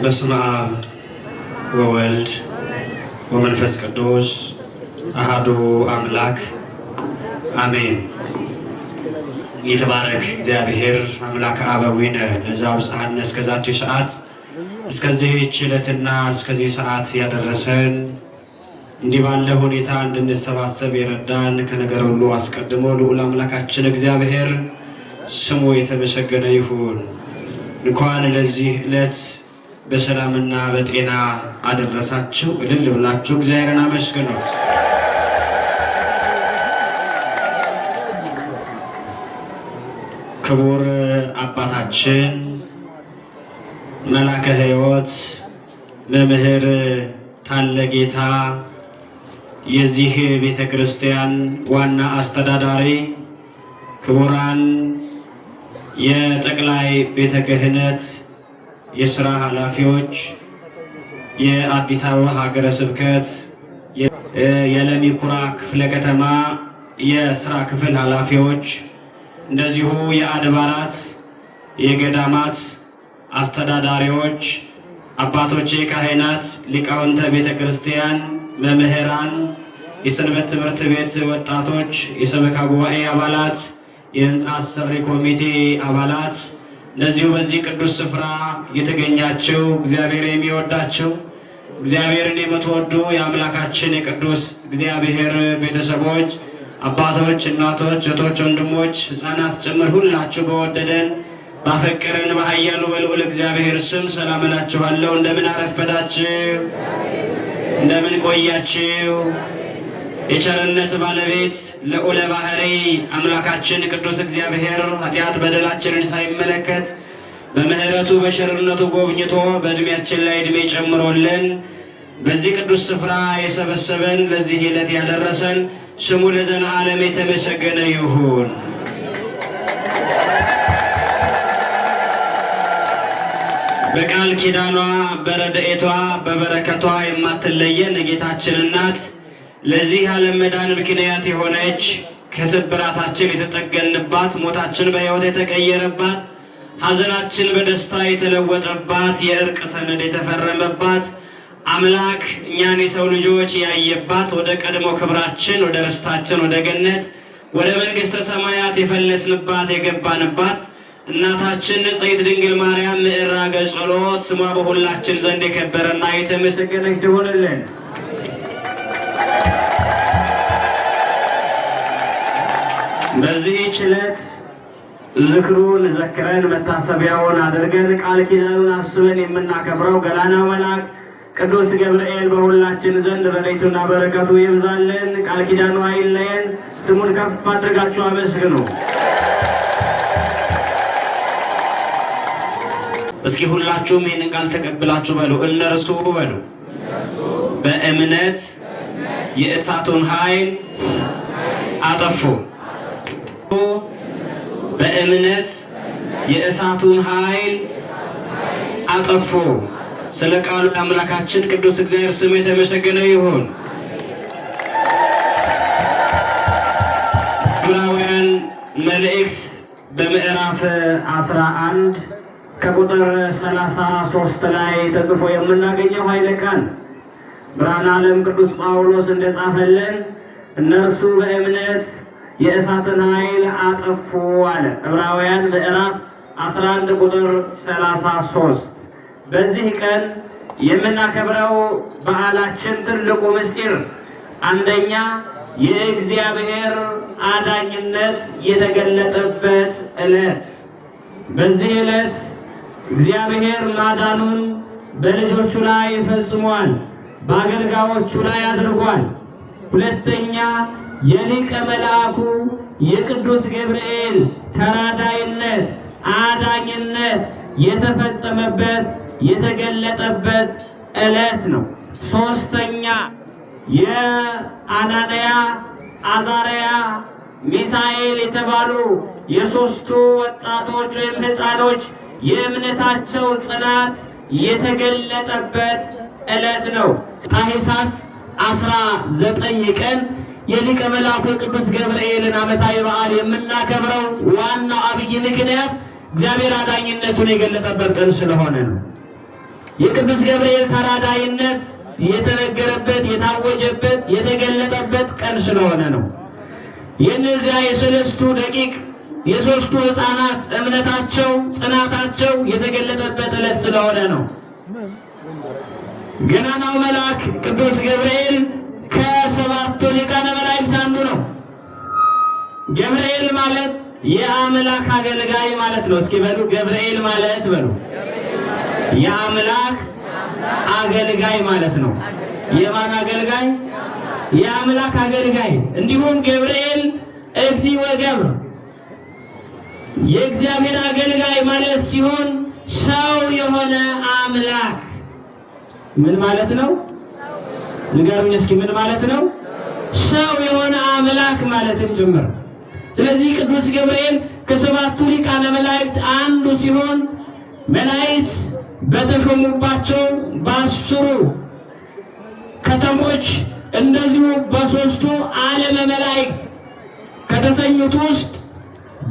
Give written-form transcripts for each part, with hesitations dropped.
በስመ አብ ወወልድ ወመንፈስ ቅዱስ አሐዱ አምላክ አሜን። ይትባረክ እግዚአብሔር አምላከ አበዊነ ለዘአብጽሐነ እስከዛቲ ሰዓት፣ እስከዚህች ዕለትና እስከዚህ ሰዓት ያደረሰን፣ እንዲህ ባለ ሁኔታ እንድንሰባሰብ የረዳን፣ ከነገር ሁሉ አስቀድሞ ልዑል አምላካችን እግዚአብሔር ስሙ የተመሰገነ ይሁን። እንኳን ለዚህ ዕለት በሰላምና በጤና አደረሳችሁ። እልል ብላችሁ እግዚአብሔርን አመስግኑት። ክቡር አባታችን መላከ ሕይወት መምህር ታለጌታ፣ የዚህ ቤተ ክርስቲያን ዋና አስተዳዳሪ፣ ክቡራን የጠቅላይ ቤተ ክህነት የስራ ኃላፊዎች፣ የአዲስ አበባ ሀገረ ስብከት የለሚ ኩራ ክፍለ ከተማ የስራ ክፍል ኃላፊዎች፣ እንደዚሁ የአድባራት የገዳማት አስተዳዳሪዎች፣ አባቶቼ ካህናት፣ ሊቃውንተ ቤተ ክርስቲያን፣ መምህራን፣ የሰንበት ትምህርት ቤት ወጣቶች፣ የሰበካ ጉባኤ አባላት፣ የህንፃ አሰሪ ኮሚቴ አባላት፣ እንደዚሁ በዚህ ቅዱስ ስፍራ የተገኛችሁ፣ እግዚአብሔር የሚወዳችሁ፣ እግዚአብሔርን የምትወዱ የአምላካችን የቅዱስ እግዚአብሔር ቤተሰቦች፣ አባቶች፣ እናቶች፣ እህቶች፣ ወንድሞች፣ ሕፃናት ጭምር፣ ሁላችሁ በወደደን ባፈቀረን በኃያሉ በልዑል እግዚአብሔር ስም ሰላም እላችኋለሁ። እንደምን አረፈዳችሁ? እንደምን ቆያችሁ? የቸርነት ባለቤት ልዑለ ባሕሪ አምላካችን ቅዱስ እግዚአብሔር ኃጢአት በደላችንን ሳይመለከት በምሕረቱ በቸርነቱ ጎብኝቶ በዕድሜያችን ላይ ዕድሜ ጨምሮልን በዚህ ቅዱስ ስፍራ የሰበሰበን፣ ለዚህ ዕለት ያደረሰን ስሙ ለዘለዓለም የተመሰገነ ይሁን። በቃል ኪዳኗ፣ በረድኤቷ፣ በበረከቷ የማትለየን የጌታችን እናት፣ ለዚህ ዓለም መዳን ምክንያት የሆነች፣ ከስብራታችን የተጠገንባት፣ ሞታችን በሕይወት የተቀየረባት፣ ሐዘናችን በደስታ የተለወጠባት፣ የእርቅ ሰነድ የተፈረመባት፣ አምላክ እኛን የሰው ልጆች ያየባት፣ ወደ ቀድሞ ክብራችን፣ ወደ ርስታችን፣ ወደ ገነት፣ ወደ መንግሥተ ሰማያት የፈለስንባት፣ የገባንባት እናታችን ንጽሕት ድንግል ማርያም ምዕራገ ጸሎት ስሟ በሁላችን ዘንድ የከበረና የተመሰገነች ትሁንልን። በዚህች ዕለት ዝክሩን ዘክረን፣ መታሰቢያውን አድርገን፣ ቃል ኪዳኑን አስበን የምናከብረው ገናናው መልአክ ቅዱስ ገብርኤል በሁላችን ዘንድ ረድኤቱና በረከቱ ይብዛልን፣ ቃል ኪዳኑ አይለየን። ስሙን ከፍ አድርጋችሁ አመስግኑ። እስኪ ሁላችሁም ይህንን ቃል ተቀብላችሁ በሉ፣ እነርሱ በሉ፣ በእምነት የእሳቱን ኃይል አጠፉ። በእምነት የእሳቱን ኃይል አጠፉ። ስለ ቃሉ አምላካችን ቅዱስ እግዚአብሔር ስሙ የተመሰገነ ይሁን። ዕብራውያን መልእክት በምዕራፍ 11 ከቁጥር 33 ላይ ተጽፎ የምናገኘው ኃይለ ቃል፣ ብርሃነ ዓለም ቅዱስ ጳውሎስ እንደጻፈልን እነርሱ በእምነት የእሳትን ኃይል አጠፉ አለ። ዕብራውያን ምዕራፍ 11 ቁጥር 33። በዚህ ቀን የምናከብረው በዓላችን ትልቁ ምስጢር አንደኛ የእግዚአብሔር አዳኝነት የተገለጠበት ዕለት። በዚህ ዕለት እግዚአብሔር ማዳኑን በልጆቹ ላይ ፈጽሟል፣ በአገልጋዮቹ ላይ አድርጓል። ሁለተኛ የሊቀ መልአኩ የቅዱስ ገብርኤል ተራዳይነት፣ አዳኝነት የተፈጸመበት፣ የተገለጠበት ዕለት ነው። ሶስተኛ የአናንያ፣ አዛርያ፣ ሚሳኤል የተባሉ የሶስቱ ወጣቶች ወይም ሕፃኖች የእምነታቸው ጽናት የተገለጠበት ዕለት ነው። ታኅሳስ 19 ቀን የሊቀ መላኩ ቅዱስ ገብርኤልን ዓመታዊ በዓል የምናከብረው ዋናው አብይ ምክንያት እግዚአብሔር አዳኝነቱን የገለጠበት ቀን ስለሆነ ነው። የቅዱስ ገብርኤል ተራዳይነት የተነገረበት፣ የታወጀበት፣ የተገለጠበት ቀን ስለሆነ ነው። የእነዚያ የሰለስቱ ደቂቅ የሶስቱ ሕፃናት እምነታቸው ጽናታቸው የተገለጠበት ዕለት ስለሆነ ነው። ገናናው መልአክ ቅዱስ ገብርኤል ከሰባቱ ሊቃነ መላእክት አንዱ ነው። ገብርኤል ማለት የአምላክ አገልጋይ ማለት ነው። እስኪ በሉ ገብርኤል ማለት በሉ የአምላክ አገልጋይ ማለት ነው። የማን አገልጋይ? የአምላክ አገልጋይ። እንዲሁም ገብርኤል እግዚእ ወገብር የእግዚአብሔር አገልጋይ ማለት ሲሆን ሰው የሆነ አምላክ ምን ማለት ነው? ንገሩኝ እስኪ ምን ማለት ነው? ሰው የሆነ አምላክ ማለትም ጭምር። ስለዚህ ቅዱስ ገብርኤል ከሰባቱ ሊቃነ መላእክት አንዱ ሲሆን መላእክት በተሾሙባቸው በ10 ከተሞች እንደዚሁ በ3ቱ ዓለመ መላእክት ከተሰኙት ውስጥ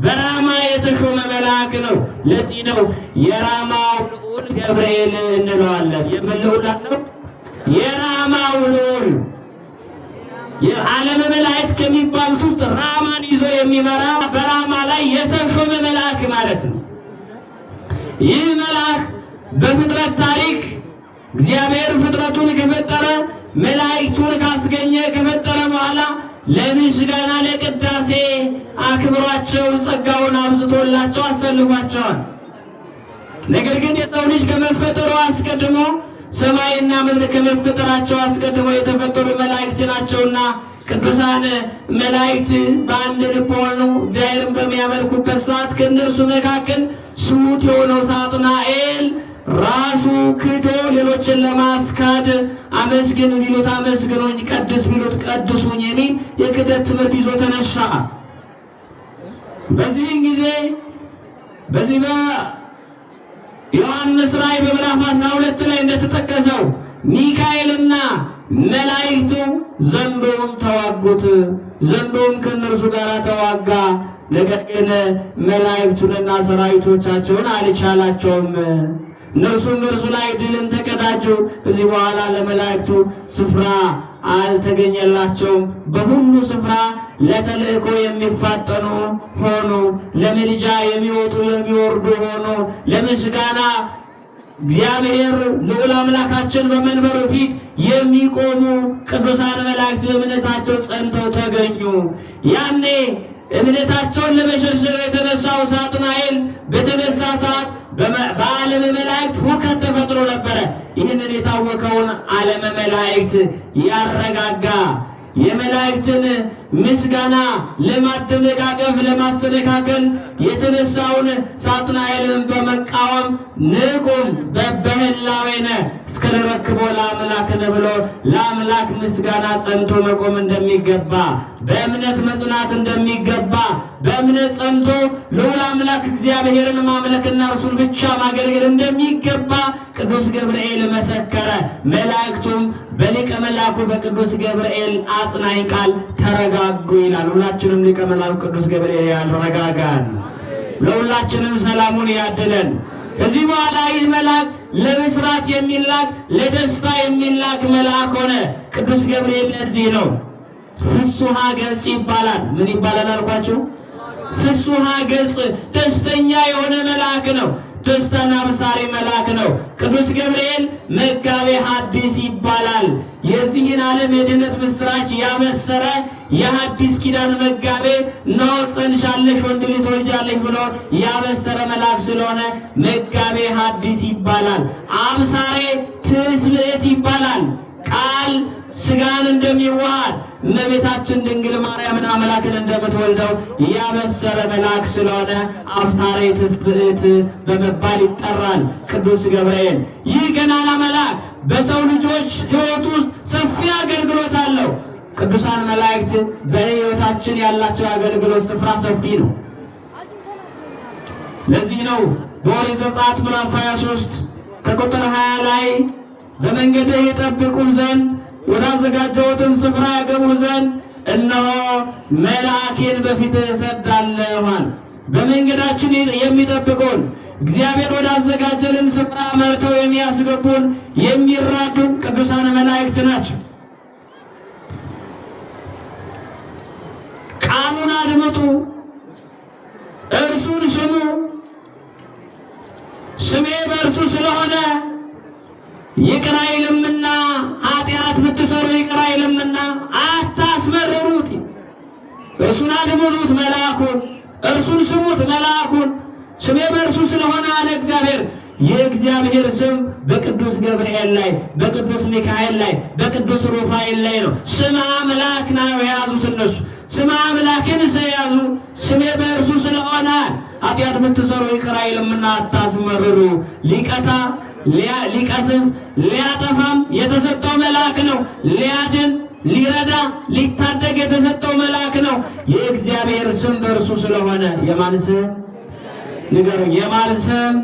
በራማ የተሾመ መልአክ ነው። ለዚህ ነው የራማው ልዑል ገብርኤል እንለዋለን። የምን ልዑል ነው? የራማው ልዑል። የዓለመ መላእክት ከሚባሉት ውስጥ ራማን ይዞ የሚመራ በራማ ላይ የተሾመ መልአክ ማለት ነው። ይህ መልአክ በፍጥረት ታሪክ እግዚአብሔር ፍጥረቱን ከፈጠረ መላእክቱን ካስገኘ ከፈጠረ በኋላ ለምስጋና ለቅዳሴ አክብሯቸው ጸጋውን አብዝቶላቸው አሰልፏቸዋል። ነገር ግን የሰው ልጅ ከመፈጠሩ አስቀድሞ ሰማይና ምድር ከመፈጠራቸው አስቀድሞ የተፈጠሩ መላእክት ናቸውና ቅዱሳን መላእክት በአንድ ልብ ሆነው እግዚአብሔርን በሚያመልኩበት ሰዓት ከእነርሱ መካከል ስሑት የሆነው ሳጥናኤል ራሱ ክዶ ሌሎችን ለማስካድ አመስግን ቢሉት አመስግኑኝ፣ ቀድስ ቢሉት ቀድሱኝ የሚል የክደት ትምህርት ይዞ ተነሳ። በዚህን ጊዜ በዚህ በዮሐንስ ራእይ በምዕራፍ 12 ላይ እንደተጠቀሰው ሚካኤልና መላእክቱ ዘንዶውን ተዋጉት፣ ዘንዶውም ከእነርሱ ጋር ተዋጋ። ነገር ግን መላእክቱንና ሰራዊቶቻቸውን አልቻላቸውም። እነርሱም እርሱ ላይ ድልን ተቀዳጁ። ከዚህ በኋላ ለመላእክቱ ስፍራ አልተገኘላቸውም። በሁሉ ስፍራ ለተልእኮ የሚፋጠኑ ሆኑ። ለምልጃ የሚወጡ የሚወርዱ ሆኑ። ለምስጋና እግዚአብሔር ልዑል አምላካችን በመንበሩ ፊት የሚቆሙ ቅዱሳን መላእክት በእምነታቸው ጸንተው ተገኙ። ያኔ እምነታቸውን ለመሸርሸር የተነሳው ሳጥናኤል በተነሳ ሰዓት በዓለመ መላእክት ሁከት ተፈጥሮ ነበረ። ይህንን የታወከውን ዓለመ መላእክት ያረጋጋ የመላእክትን ምስጋና ለማደነቃቀፍ ለማሰነካከል የተነሳውን ሳጥናኤልን በመቃወም ንቁም በበህላዌነ እስከ ንረክቦ ለአምላክነ ብሎ ለአምላክ ምስጋና ጸንቶ መቆም እንደሚገባ፣ በእምነት መጽናት እንደሚገባ፣ በእምነት ጸንቶ ልዑል አምላክ እግዚአብሔርን ማምለክና እርሱን ብቻ ማገልገል እንደሚገባ ቅዱስ ገብርኤል መሰከረ። መላእክቱም በሊቀ መላኩ በቅዱስ ገብርኤል አጽናኝ ቃል ተረጋጉ ይላል። ሁላችንም ሊቀ መላኩ ቅዱስ ገብርኤል ያረጋጋን፣ ለሁላችንም ሰላሙን ያድለን። ከዚህ በኋላ ይህ መልአክ ለብስራት የሚላክ ለደስታ የሚላክ መልአክ ሆነ። ቅዱስ ገብርኤል ለዚህ ነው ፍሱሃ ገጽ ይባላል። ምን ይባላል አልኳችሁ? ፍሱሃ ገጽ፣ ደስተኛ የሆነ መልአክ ነው። ደስታን አብሳሪ መልአክ ነው። ቅዱስ ገብርኤል መጋቤ ሐዲስ ይባላል። የዚህን ዓለም የድኅነት ምስራች ያበሰረ የሐዲስ ኪዳን መጋቤ እነሆ ጸንሻለሽ ወንድ ልጅ ትወልጃለሽ ብሎ ያበሰረ መልአክ ስለሆነ መጋቤ ሐዲስ ይባላል። አብሳሬ ትስብእት ይባላል። ቃል ስጋን እንደሚዋሃድ እመቤታችን ድንግል ማርያምን አምላክን እንደምትወልደው ያበሰረ መልአክ ስለሆነ አብሳሬ ትስብእት በመባል ይጠራል ቅዱስ ገብርኤል። ይህ ገናና መልአክ በሰው ልጆች ሕይወት ውስጥ ሰፊ አገልግሎት አለው። ቅዱሳን መላእክት በሕይወታችን ያላቸው አገልግሎት ስፍራ ሰፊ ነው። ለዚህ ነው በኦሪት ዘጸአት ምዕራፍ 23 ከቁጥር 20 ላይ በመንገድህ ይጠብቁህ ዘንድ ወዳዘጋጀሁትም ስፍራ ያገቡህ ዘንድ እነሆ መልአኬን በፊትህ እሰዳለሁ አለ። በመንገዳችን የሚጠብቁን፣ እግዚአብሔር ወዳዘጋጀልን ስፍራ መርተው የሚያስገቡን የሚራዱን ቅዱሳን መላእክት ናቸው። ቃሉን አድምጡ፣ እርሱን ስሙ። ስሜ በእርሱ ስለሆነ ይቅር አይልምና፣ ኃጢአት ብትሰሩ ይቅር አይልምና አታስመርሩት። እርሱን አድምጡት መልአኩን፣ እርሱን ስሙት መልአኩን። ስሜ በእርሱ ስለሆነ አለ እግዚአብሔር። የእግዚአብሔር ስም በቅዱስ ገብርኤል ላይ፣ በቅዱስ ሚካኤል ላይ፣ በቅዱስ ሩፋኤል ላይ ነው። ስም አምላክ ነው የያዙት እነሱ። ስም አምላክን ስለያዙ ስሜ በእርሱ ስለሆነ ኃጢአት ብትሰሩ ይቅር አይልምና አታስመርሩ። ሊቀታ ሊቀስፍ ሊያጠፋም የተሰጠው መልአክ ነው። ሊያድን ሊረዳ ሊታደግ የተሰጠው መልአክ ነው። የእግዚአብሔር ስም በእርሱ ስለሆነ የማን ስም ንገሩኝ? የማን ስም?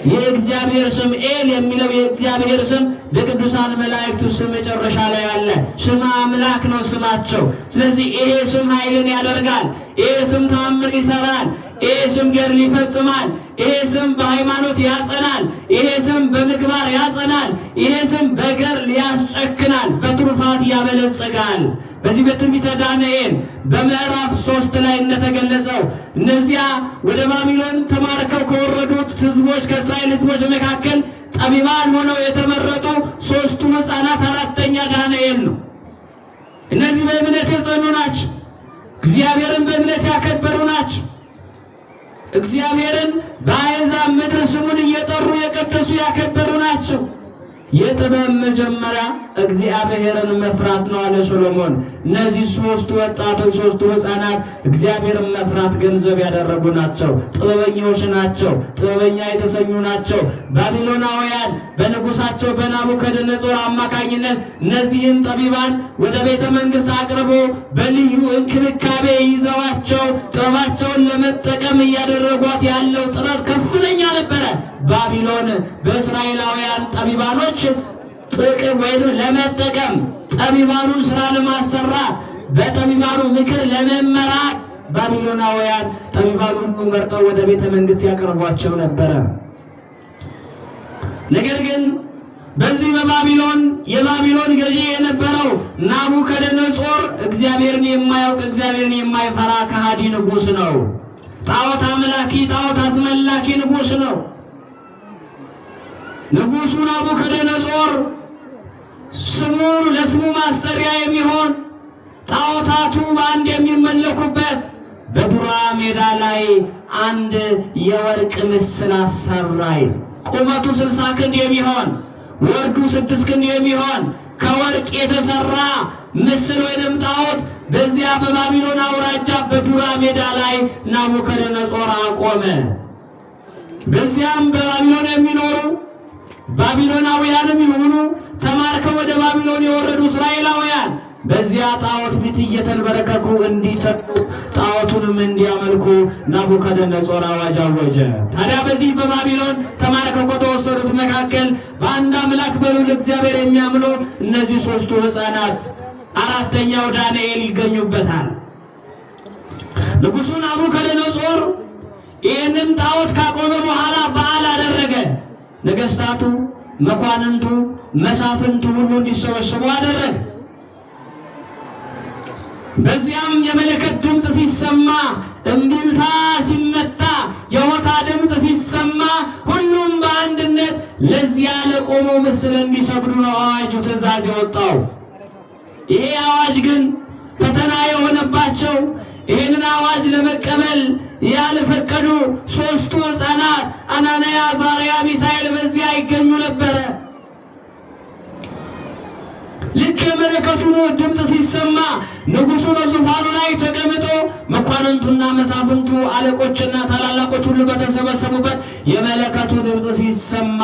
የእግዚአብሔር ስም። ኤል የሚለው የእግዚአብሔር ስም በቅዱሳን መላእክቱ ስም መጨረሻ ላይ አለ። ስም አምላክ ነው ስማቸው። ስለዚህ ይሄ ስም ኃይልን ያደርጋል። ይሄ ስም ተአምር ይሰራል። ይሄ ስም ገድል ይፈጽማል። ይሄ ስም በሃይማኖት ያጸናል። ይሄ ስም በምግባር ያጸናል። ይሄ ስም በገድል ያስጨክናል፣ በትሩፋት ያበለጽጋል። በዚህ በትንቢተ ዳንኤል በምዕራፍ 3 ላይ እንደተገለጸው እነዚያ ወደ ባቢሎን ተማርከው ከወረዱት ሕዝቦች ከእስራኤል ሕዝቦች መካከል ጠቢባን ሆነው የተመረጡ 3ቱ ሕፃናት አራተኛ ዳንኤል ነው። እነዚህ በእምነት የጸኑ ናቸው። እግዚአብሔርን በእምነት ያከበሩ ናቸው። እግዚአብሔርን በአሕዛብ ምድር ስሙን እየጠሩ የቀደሱ ያከበሩ ናቸው። የጥበብ መጀመሪያ እግዚአብሔርን መፍራት ነው አለ ሶሎሞን። እነዚህ 3ቱ ወጣቶች 3ቱ ሕፃናት እግዚአብሔርን መፍራት ገንዘብ ያደረጉ ናቸው። ጥበበኞች ናቸው። ጥበበኛ የተሰኙ ናቸው። ባቢሎናውያን በንጉሳቸው በናቡከደነጾር አማካኝነት እነዚህን ጠቢባን ወደ ቤተ መንግስት አቅርቦ በልዩ እንክብካቤ ይዘዋቸው ጥበባቸውን ለመጠቀም እያደረጓት ያለው ጥረት ከፍተኛ ነበረ። ባቢሎን በእስራኤላውያን ጠቢባኖች ጥቅም ወይም ለመጠቀም ጠቢባኑን ስራ ለማሰራት በጠቢባኑ ምክር ለመመራት ባቢሎናውያን ጠቢባኑን መርጠው ወደ ቤተ መንግስት ያቀርቧቸው ነበረ። ነገር ግን በዚህ በባቢሎን የባቢሎን ገዢ የነበረው ናቡከደነጾር እግዚአብሔርን የማያውቅ እግዚአብሔርን የማይፈራ ከሃዲ ንጉስ ነው። ጣዖት አምላኪ ጣዖት አስመላኪ ንጉስ ነው። ንጉሱ ናቡከደነጾር ስሙ ለስሙ ማስጠሪያ የሚሆን ጣዖታቱ በአንድ የሚመለኩበት በዱራ ሜዳ ላይ አንድ የወርቅ ምስል አሰራ። ቁመቱ 60 ክንድ የሚሆን ወርዱ 6 ክንድ የሚሆን ከወርቅ የተሰራ ምስል ወይንም ጣዖት በዚያ በባቢሎን አውራጃ በዱራ ሜዳ ላይ ናቡከደነጾር አቆመ። በዚያም በባቢሎን የሚኖሩ ባቢሎናውያንም ይሁኑ ተማርከው ወደ ባቢሎን የወረዱ እስራኤላውያን በዚያ ጣዖት ፊት እየተንበረከኩ እንዲሰግዱ ጣዖቱንም እንዲያመልኩ ናቡከደነጾር አዋጅ አወጀ። ታዲያ በዚህ በባቢሎን ተማርከው ከተወሰዱት መካከል በአንድ አምላክ በልዑል እግዚአብሔር የሚያምኑ እነዚህ 3ቱ ሕፃናት አራተኛው ዳንኤል ይገኙበታል። ንጉሡ ናቡከደነጾር ይህንን ጣዖት ካቆመ በኋላ በዓል አደረገ። ነገስታቱ፣ መኳንንቱ፣ መሳፍንቱ ሁሉ እንዲሰበሰቡ አደረገ። በዚያም የመለከት ድምፅ ሲሰማ፣ እምቢልታ ሲመታ፣ የሆታ ድምፅ ሲሰማ ሁሉም በአንድነት ለዚያ ለቆመው ምስል እንዲሰግዱ ነው አዋጁ ትእዛዝ የወጣው። ይሄ አዋጅ ግን ፈተና የሆነባቸው ይህንን አዋጅ ለመቀበል ያልፈቀዱ 3ቱ ሕፃናት አናንያ፣ አዛርያ፣ ሚሳኤል በዚያ ይገኙ ነበረ። ልክ የመለከቱ ድምፅ ሲሰማ ንጉሱ በዙፋኑ ላይ ተቀምጦ መኳንንቱና መሳፍንቱ አለቆችና ታላላቆች ሁሉ በተሰበሰቡበት የመለከቱ ድምፅ ሲሰማ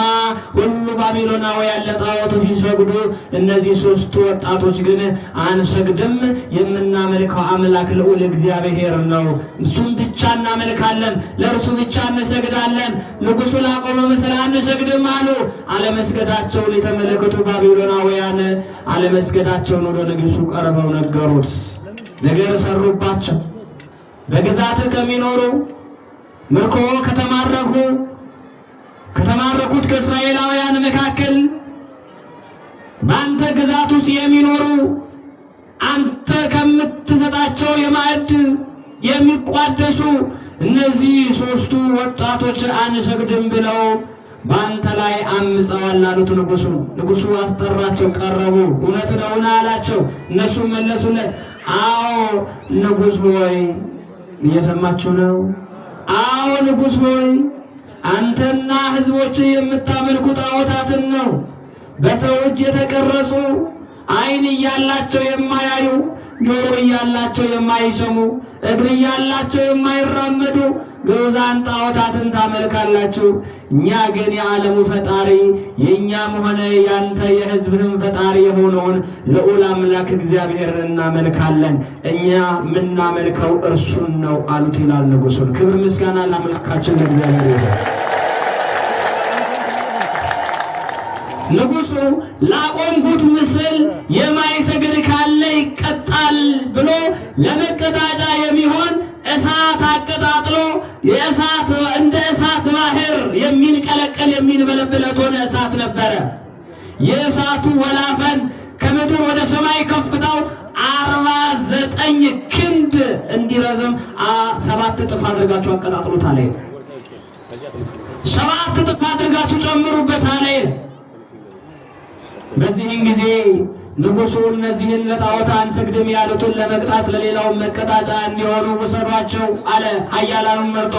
ሁሉ ባቢሎናውያን ለጣዖቱ ሲሰግዱ፣ እነዚህ 3ቱ ወጣቶች ግን አንሰግድም፣ የምናመልከው አምላክ ልዑል እግዚአብሔር ነው፣ እሱም ብቻ እናመልካለን፣ ለእርሱ ብቻ እንሰግዳለን፣ ንጉሱ ላቆመ ምስል አንሰግድም አሉ። አለመስገዳቸውን የተመለከቱ ባቢሎናውያን አለመስገዳቸውን ወደ ንጉሱ ቀርበው ነገሩት። ነገር ሰሩባቸው። በግዛት ከሚኖሩ ምርኮ ከተማረኩት ከእስራኤላውያን መካከል በአንተ ግዛት ውስጥ የሚኖሩ አንተ ከምትሰጣቸው የማዕድ የሚቋደሱ እነዚህ ሶስቱ ወጣቶች አንሰግድም ብለው በአንተ ላይ አምፀዋል አሉት ንጉሱ። ንጉሱ አስጠራቸው፣ ቀረቡ። እውነት ነውን አላቸው። እነሱም መለሱለት፣ አዎ ንጉሥ ሆይ፣ እየሰማችሁ ነው? አዎ ንጉሥ ሆይ፣ አንተና ሕዝቦች የምታመልኩ ጣዖታትን ነው። በሰው እጅ የተቀረጹ፣ ዓይን እያላቸው የማያዩ፣ ጆሮ እያላቸው የማይሰሙ፣ እግር እያላቸው የማይራመዱ ግዑዛን ጣዖታትን ታመልካላችሁ። እኛ ግን የዓለሙ ፈጣሪ፣ የእኛም ሆነ ያንተ የሕዝብህም ፈጣሪ የሆነውን ልዑል አምላክ እግዚአብሔርን እናመልካለን። እኛ የምናመልከው እርሱን ነው አሉት ይላል ንጉሡን። ክብር ምስጋና ለአምላካችን ለእግዚአብሔር ይሁን። ንጉሱ ላቆምኩት ምስል የማይሰግድ ካለ ይቀጣል ብሎ ለመቀጣጫ የሚሆን እሳት አቀጣጥሎ የእሳት እንደ እሳት ባህር የሚንቀለቀል የሚንበለበል እቶነ እሳት ነበረ። የእሳቱ ወላፈን ከምድር ወደ ሰማይ ከፍታው 49 ክንድ እንዲረዝም 7 እጥፍ አድርጋችሁ አቀጣጥሉት አለ። 7 እጥፍ አድርጋችሁ ጨምሩበት አለ። በዚህን ጊዜ ንጉሡ እነዚህን ለጣዖት አንሰግድም ያሉትን ለመቅጣት ለሌላውን መቀጣጫ እንዲሆኑ ውሰዷቸው አለ። ኃያላኑን መርጦ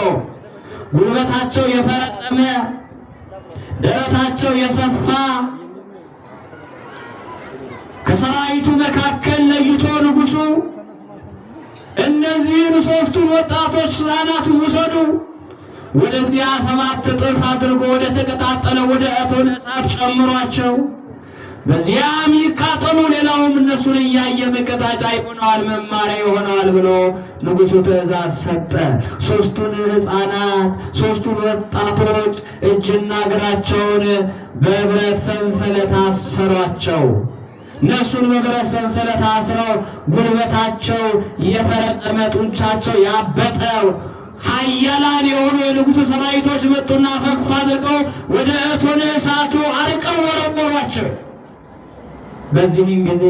ጉልበታቸው የፈረጠመ፣ ደረታቸው የሰፋ ከሰራዊቱ መካከል ለይቶ ንጉሡ እነዚህን ሶስቱን ወጣቶች ሕፃናቱን ውሰዱ፣ ወደዚያ 7 እጥፍ አድርጎ ወደ ተቀጣጠለ ወደ እቶነ እሳት ጨምሯቸው፣ በዚያም ይቃጠሉ፣ ሌላውም እነሱን እያየ መቀጣጫ ይሆነዋል፣ መማሪያ ይሆነዋል ብሎ ንጉሡ ትእዛዝ ሰጠ። ሶስቱን ሕፃናት ሶስቱን ወጣቶች እጅና እግራቸውን በብረት ሰንሰለት አሰሯቸው። እነሱን በብረት ሰንሰለት አስረው ጉልበታቸው የፈረጠመ፣ ጡንቻቸው ያበጠው ኃያላን የሆኑ የንጉሡ ሰራዊቶች መጡና ፈፍ አድርገው ወደ እቶነ እሳቱ አርቀው ወረወሯቸው። በዚህም ጊዜ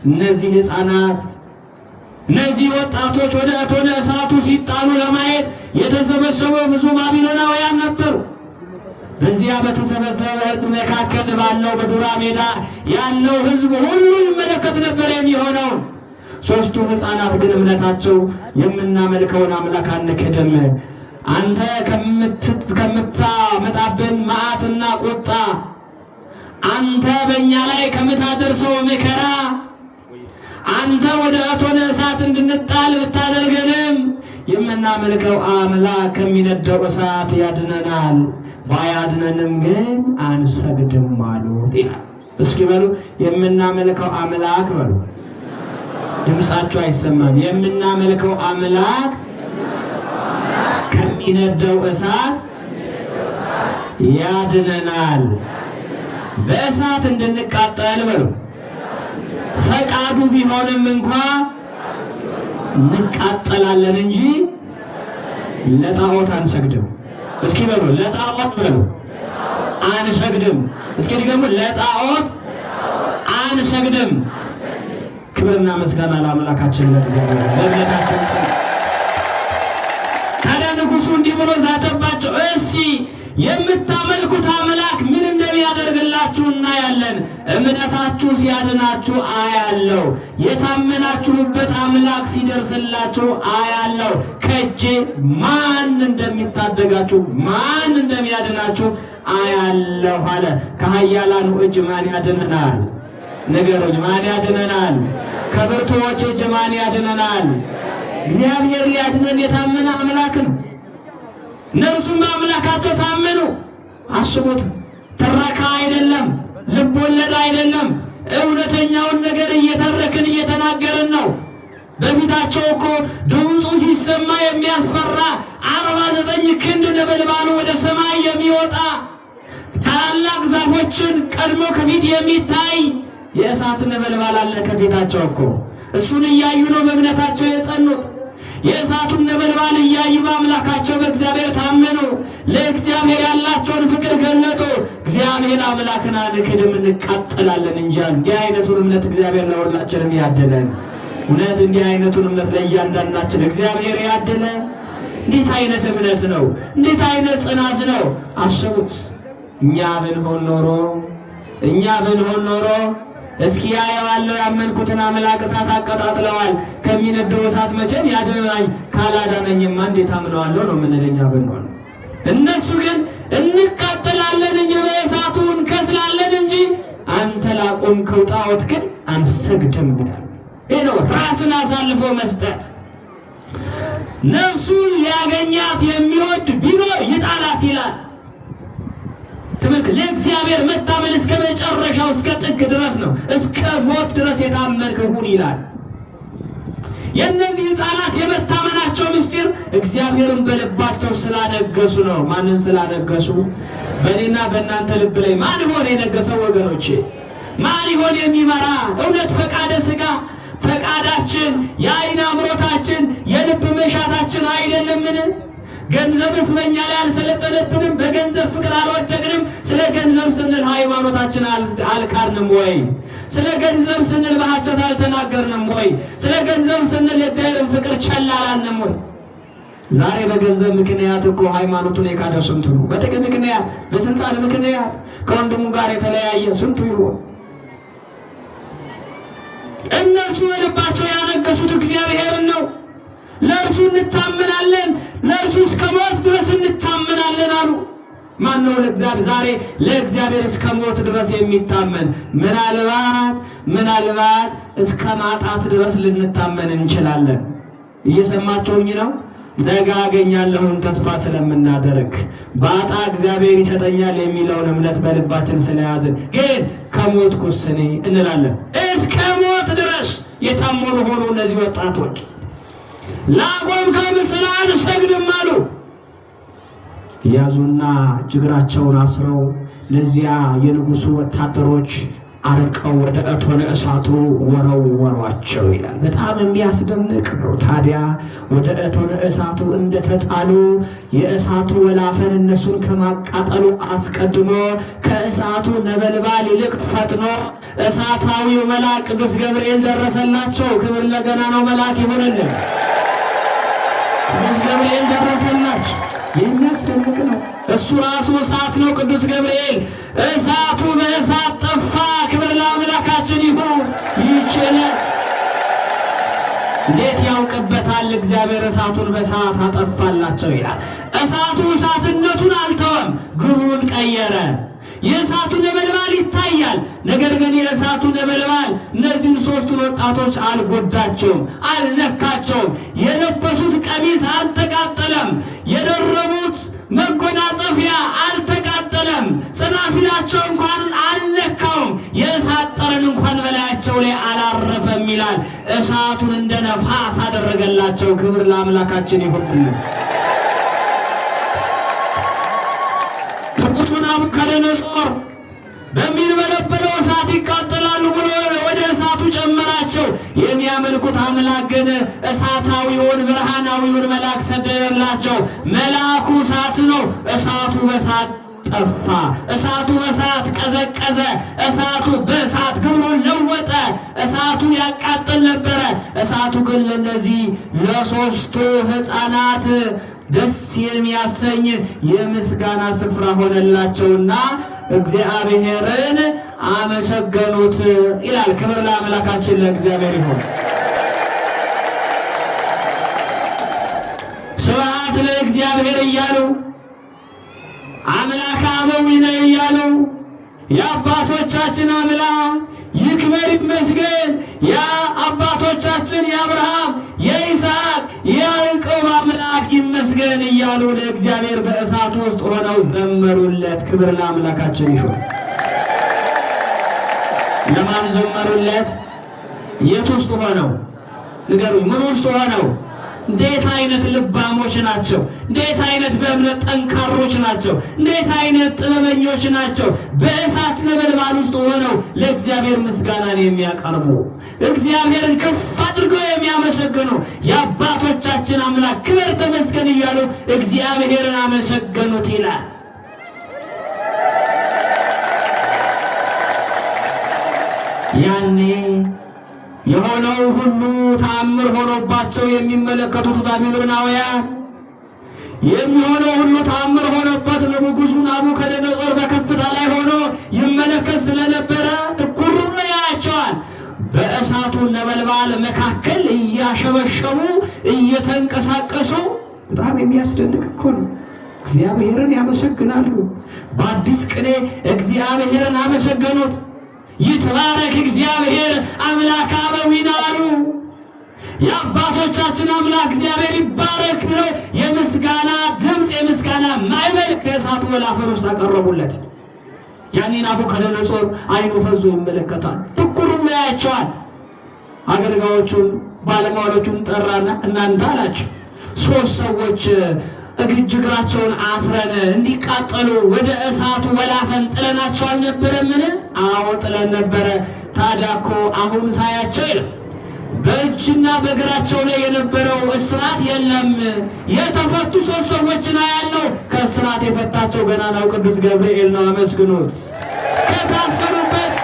እነዚህ ሕፃናት እነዚህ ወጣቶች ወደ እቶነ እሳቱ ሲጣሉ ለማየት የተሰበሰቡ ብዙ ባቢሎናውያን ነበሩ። በዚያ በተሰበሰበ ሕዝብ መካከል ባለው በዱራ ሜዳ ያለው ሕዝብ ሁሉ ይመለከት ነበር የሚሆነውን። ሶስቱ ሕፃናት ግን እምነታቸው የምናመልከውን አምላክ አንክድም፣ አንተ ከምታመጣብን መዓትና ቁጣ፣ አንተ በእኛ ላይ ከምታደርሰው መከራ፣ አንተ ወደ እቶነ እሳት እንድንጣል ብታደርገንም የምናመልከው አምላክ ከሚነደው እሳት ያድነናል፣ ባያድነንም ግን አንሰግድም አሉ ይላል። እስኪ በሉ የምናመልከው አምላክ በሉ። ድምፃችሁ አይሰማም። የምናመልከው አምላክ ከሚነደው እሳት ያድነናል። በእሳት እንድንቃጠል በሉ ፈቃዱ ቢሆንም እንኳ እንቃጠላለን እንጂ ለጣዖት አንሰግድም። እስኪ በሉ ለጣዖት በሉ አንሰግድም። እስኪ ድገሙ፣ ለጣዖት አንሰግድም። ክብርና ምስጋና ለአምላካችን ለእግዚአብሔር። በእምነታችን ጽኑ። ታዲያ ንጉሡ እንዲህ ብሎ ዛተባቸው፣ እስኪ የምታመልኩት አምላክ ምን እንደሚያደርግላችሁ እናያለን። እምነታችሁ ሲያድናችሁ አያለው። የታመናችሁበት አምላክ ሲደርስላችሁ አያለው። ከእጄ ማን እንደሚታደጋችሁ፣ ማን እንደሚያድናችሁ አያለሁ አለ። ከኃያላኑ እጅ ማን ያድነናል? ንገሩኝ፣ ማን ያድነናል? ከብርቱዎች እጅ ማን ያድነናል? እግዚአብሔር ሊያድነን የታመነ አምላክ ነው። እነርሱም በአምላካቸው ታመኑ። አስቡት፣ ትረካ አይደለም፣ ልብ ወለድ አይደለም። እውነተኛውን ነገር እየተረክን እየተናገርን ነው። በፊታቸው እኮ ድምፁ ሲሰማ የሚያስፈራ 49 ክንድ ነበልባሉ ወደ ሰማይ የሚወጣ፣ ታላላቅ ዛፎችን ቀድሞ ከፊት የሚታይ የእሳት ነበልባል አለ ከፊታቸው እኮ። እሱን እያዩ ነው በእምነታቸው የጸኑት። የእሳቱን ነበልባል እያዩ በአምላካቸው በእግዚአብሔር ለእግዚአብሔር ያላቸውን ፍቅር ገለጡ። እግዚአብሔር አምላክን አንክድም እንቃጠላለን እንጂ። እንዲህ አይነቱን እምነት እግዚአብሔር ለሁላችንም ያድለን። እውነት እንዲህ አይነቱን እምነት ለእያንዳንዳችን እግዚአብሔር ያድለን። እንዴት አይነት እምነት ነው! እንዴት አይነት ጽናት ነው! አስቡት። እኛ ብንሆን ኖሮ እኛ ብንሆን ኖሮ እስኪ ያየዋለሁ ያመንኩትን አምላክ እሳት አቀጣጥለዋል፣ ከሚነደው እሳት መቼም ያድነኝ፣ ካላዳነኝማ እንዴት አምነዋለሁ ነው የምንል እኛ ብንሆን። እነሱ ግን እንቃጠላለን እንጂ በእሳቱ እንከስላለን እንጂ አንተ ላቆምከው ጣዖት ግን አንሰግድም ይላል። ይህ ነው ራስን አሳልፎ መስጠት። ነፍሱን ሊያገኛት የሚወድ ቢኖር ይጣላት ይላል። ትምልክ ለእግዚአብሔር መታመን እስከ መጨረሻው እስከ ጥግ ድረስ ነው። እስከ ሞት ድረስ የታመንክ ሁን ይላል። የእነዚህ ሕፃናት የመታመናቸው ምስጢር እግዚአብሔርን በልባቸው ስላነገሱ ነው። ማንን ስላነገሱ? በእኔና በእናንተ ልብ ላይ ማን ይሆን የነገሰው ወገኖቼ? ማን ይሆን የሚመራ? እውነት ፈቃደ ሥጋ ፈቃዳችን፣ የዓይን አምሮታችን፣ የልብ መሻታችን አይደለምን? ገንዘብስ በእኛ ላይ አልሰለጠነብንም? በገንዘብ ፍቅር አልወደቅንም? ስለ ገንዘብ ስንል ሃይማኖታችን አልካድንም ወይ? ስለ ገንዘብ ስንል በሐሰት አልተናገርንም ወይ? ስለ ገንዘብ ስንል የእግዚአብሔርን ፍቅር ቸል አላልንም ወይ? ዛሬ በገንዘብ ምክንያት እኮ ሃይማኖቱን የካደ ስንቱ ነው። በጥቅም ምክንያት፣ በስልጣን ምክንያት ከወንድሙ ጋር የተለያየ ስንቱ ይሆን? እነርሱ በልባቸው ያነገሱት እግዚአብሔርን ነው። ለእርሱ እንታመናለን፣ ለእርሱ እስከ ሞት ድረስ እንታመናለን አሉ። ማን ነው ለእግዚአብሔር ዛሬ ለእግዚአብሔር እስከ ሞት ድረስ የሚታመን? ምናልባት እስከ ማጣት ድረስ ልንታመን እንችላለን። እየሰማችሁኝ ነው? ነገ አገኛለሁን ተስፋ ስለምናደርግ ባጣ እግዚአብሔር ይሰጠኛል የሚለውን እምነት በልባችን ስለያዝን ግን ከሞትኩስ እኔ እንላለን። እስከ ሞት ድረስ የታመኑ ሆኑ እነዚህ ወጣቶች። ላቆምከው ምስል አንሰግድም አሉ። ያዙና እግራቸውን አስረው ለዚያ የንጉሱ ወታደሮች አርቀው ወደ እቶነ እሳቱ ወረወሯቸው ይላል። በጣም የሚያስደንቅ ነው። ታዲያ ወደ እቶነ እሳቱ እንደተጣሉ የእሳቱ ወላፈን እነሱን ከማቃጠሉ አስቀድሞ ከእሳቱ ነበልባል ይልቅ ፈጥኖ እሳታዊው መልአክ ቅዱስ ገብርኤል ደረሰላቸው። ክብር ለገናናው መልአክ ይሁንልን። ቅዱስ ገብርኤል ደረሰላቸው። የሚያስደንቅ ነው። እሱ ራሱ እሳት ነው። ቅዱስ ገብርኤል እሳቱ በእሳት ጠፋ። ክብር ለአምላካችን ይሁን። ይችላል። እንዴት ያውቅበታል እግዚአብሔር እሳቱን በእሳት አጠፋላቸው ይላል። እሳቱ እሳትነቱን አልተወም፣ ግብሩን ቀየረ። የእሳቱ ነበልባል ይታያል። ነገር ግን የእሳቱ ነበልባል እነዚህን ሶስቱን ወጣቶች አልጎዳቸውም፣ አልነካቸውም። የለበሱት ቀሚስ አልተቃጠለም። የደረቡት መጎናጸፊያ አልተቃጠለም። ሰናፊላቸው እንኳን አልነካውም። የእሳት ጠረን እንኳን በላያቸው ላይ አላረፈም ይላል። እሳቱን እንደ ነፋስ አደረገላቸው። ክብር ለአምላካችን ይሁን። ንጉሡ ናቡከደነፆር በሚንበለበለው እሳት ይቃጠላሉ ብሎ ወደ እሳቱ ጨመራቸው። የሚያመልኩት አምላክ ግን እሳታዊውን ብርሃናዊውን መልአክ ሰደደላቸው። መልአኩ እሳት ነው። እሳቱ በእሳት ጠፋ። እሳቱ በእሳት ቀዘቀዘ። እሳቱ በእሳት ግብሩን ለወጠ። እሳቱ ያቃጥል ነበረ። እሳቱ ግን ለእነዚህ ለሶስቱ ሕፃናት ደስ የሚያሰኝ የምስጋና ስፍራ ሆነላቸውና እግዚአብሔርን አመሰገኑት ይላል። ክብር ለአምላካችን ለእግዚአብሔር ይሁን። ስብሐት ለእግዚአብሔር እያሉ አምላከ አበዊነ እያሉ የአባቶቻችን አምላክ ይክበር ይመስገን። ያ አባቶቻችን የአብርሃም የይስሐቅ የያዕቆብ አምላክ ይመስገን እያሉ ለእግዚአብሔር በእሳት ውስጥ ሆነው ዘመሩለት። ክብር ለአምላካችን ይሁን። ለማን ዘመሩለት? የት ውስጥ ሆነው ንገሩኝ? ምን ውስጥ ሆነው? እንዴት አይነት ልባሞች ናቸው! እንዴት አይነት በእምነት ጠንካሮች ናቸው! እንዴት አይነት ጥበበኞች ናቸው! በእሳት ነበልባል ውስጥ ሆነው ለእግዚአብሔር ምስጋናን የሚያቀርቡ፣ እግዚአብሔርን ከፍ አድርገው የሚያመሰግኑ፣ የአባቶቻችን አምላክ ክብር ተመስገን እያሉ እግዚአብሔርን አመሰገኑት ይላል። ያኔ የሆነው ሁሉ ተአምር ሆኖባቸው የሚመለከቱት ባቢሎናውያን፣ የሚሆነው ሁሉ ተአምር ሆኖበት ንጉሡ ናቡከደነፆር በከፍታ ላይ ሆኖ ይመለከት ስለነበረ ትኩር ብሎ ያያቸዋል። በእሳቱ ነበልባል መካከል እያሸበሸቡ እየተንቀሳቀሱ፣ በጣም የሚያስደንቅ እኮ ነው። እግዚአብሔርን ያመሰግናሉ። በአዲስ ቅኔ እግዚአብሔርን አመሰገኑት። ይትባረክ እግዚአብሔር አምላከ አበዊነ አሉ። የአባቶቻችን አምላክ እግዚአብሔር ይባረክ ብለው የምስጋና ድምፅ፣ የምስጋና ማዕበል ከእሳቱ ወላፈን ውስጥ አቀረቡለት። ያኔ ናቡከደነፆር አይኑ ፈዞ ይመለከታል። ትኩር ብሎ ያያቸዋል። አገልጋዮቹን ባለሟሎቹን ጠራና እናንተ አላቸው፣ ሶስት ሰዎች እጅ እግራቸውን አስረን እንዲቃጠሉ ወደ እሳቱ ወላፈን ጥለናቸው አልነበረምን? አዎ ጥለን ነበረ። ታዲያ እኮ አሁን ሳያቸው ይላል፣ በእጅና በእግራቸው ላይ የነበረው እስራት የለም። የተፈቱ ሶስት ሰዎችን አያለው። ከእስራት የፈታቸው ገናናው ቅዱስ ገብርኤል ነው። አመስግኑት። ከታሰሩበት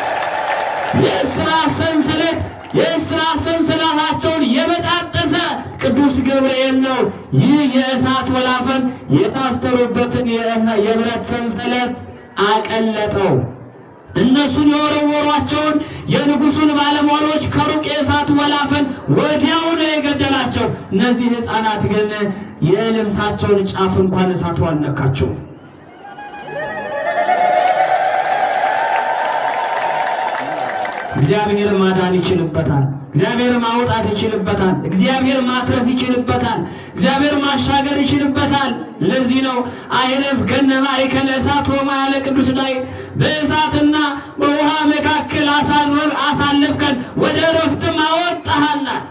የእስራት ሰንሰለት የእስራት ሰንሰለታቸውን የበጣጠሰ ቅዱስ ገብርኤል ነው። ይህ የእሳት ወላፈን የታሰሩበትን የብረት ሰንሰለት አቀለጠው። እነሱን የወረወሯቸውን የንጉሱን ባለሟሎች ከሩቅ የእሳቱ ወላፈን ወዲያው ነው የገደላቸው። እነዚህ ሕፃናት ግን የልብሳቸውን ጫፍ እንኳን እሳቱ አልነካቸውም። እግዚአብሔር ማዳን ይችልበታል። እግዚአብሔር ማውጣት ይችልበታል። እግዚአብሔር ማትረፍ ይችልበታል። እግዚአብሔር ማሻገር ይችልበታል። ለዚህ ነው አኅለፍከነ ማእከለ እሳት ወማይ ያለ ቅዱስ ዳዊት። በእሳትና በውሃ መካከል አሳለፍከን፣ ወደ ዕረፍትም አወጣሃናል።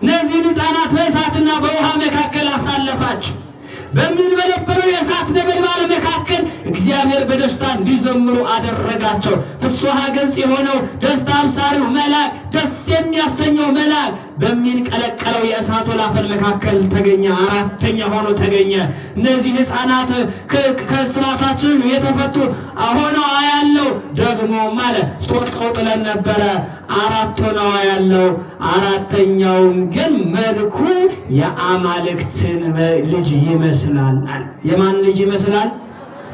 እነዚህን ሕፃናት በእሳትና በውሃ መካከል አሳለፋቸው። በሚንበለበለው የእሳት ነበልባል መካከል እግዚአብሔር በደስታ እንዲዘምሩ አደረጋቸው። ፍስሐ ገጽ የሆነው ደስታ አብሳሪው መልአክ፣ ደስ የሚያሰኘው መልአክ በሚንቀለቀለው የእሳት ወላፈን መካከል ተገኘ። አራተኛ ሆኖ ተገኘ። እነዚህ ሕፃናት ከእስራታቸው የተፈቱ ሆነው አያለው። ደግሞ አለ፣ ሶስት ሰው ጥለን ነበረ፣ አራት ሆነው አያለው። አራተኛውም ግን መልኩ የአማልክትን ልጅ ይመስላል። የማን ልጅ ይመስላል?